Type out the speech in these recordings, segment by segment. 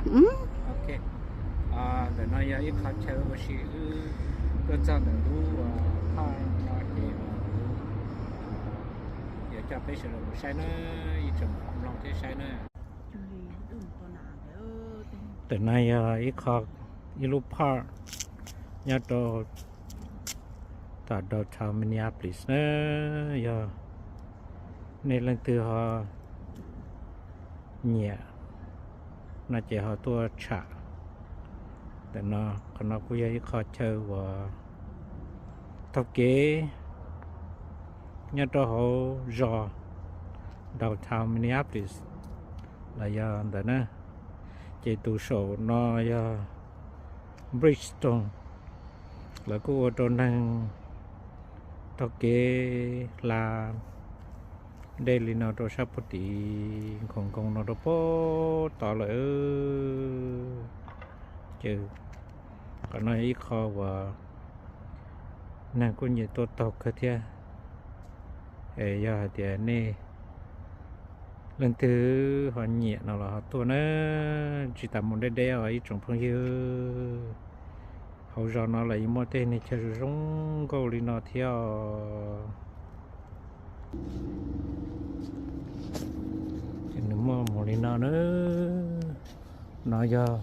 Ok, ntawm no yog ib qho chaw ua si wb tuaj txog ntawm lub phaj no ces yuav coj peb sawv daws mus saib na, ib tsoom mloog thiab saib na. Ntawm no yog ib qho, ib lub park nyob rau tom downtown Minneapolis na. Yog nej leej twg ho nyiam no ces ho tuaj tsham. Ntawm no, qhov no kuj yog ib qho chaw uas taug kev nyob rau hauv zos downtown Minneapolis los yog ntawm na. Ces tus saum no yog Bridgestone, lawv kuj ua rau neeg taug kev hla dej li no rau sab puag tim nkhoos nkoos no rau puag tod lawm. Ces qhov no yog ib qho uas neeg kuj nyiam tuaj taug kawg thiab. Es yog hais tias nej leej twg ho nyiam no los ho tuaj na, tsis tas mus deb deb os ib tsoom phooj ywg. Hauv zos no los yeej muaj tej neeg chaw zoo zoo nkauj li no thiab os. Ces nws muaj mus li no na. No yog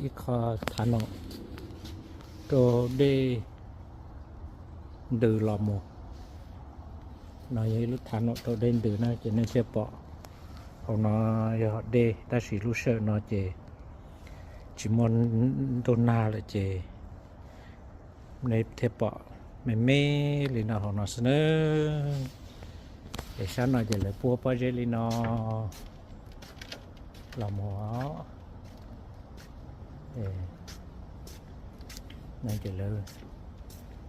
ib qho tunnel rau dej ntws los mus. No yog ib lub tunnel rau dej ntws na ces nej thiaj pom hauv no yog dej, tab sis lub sij hawm no ces tsis muaj ntuj nag lawm ces nej thiaj pom me me li no hauv no xwb na. Es sab no ces lawv puab pob zeb li no los mus. No ces lawv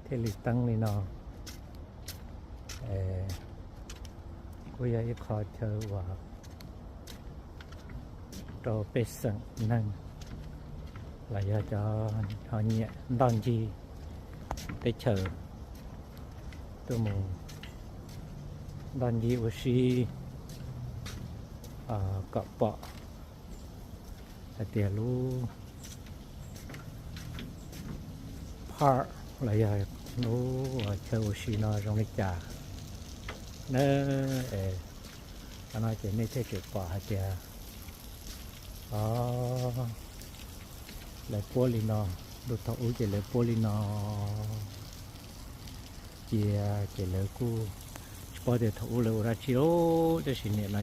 thiaj li teeb li no. Kuj yog ib qho chaw uas rau pej xeem neeg los yog cov ho nyiam ntoj ncig teb chaws tuaj mus ntoj ncig ua si kom pom hais tias lub park los yog lub chaw ua si no zoo li cas na. Qhov no ces nej thiaj tseem pom hais tias, o, lawv puab li no, lub thaum ub ces lawv puab li no cia ces lawv kuj tsis paub tias thaum ub lawv ua dab tsi lauj, tab sis nim no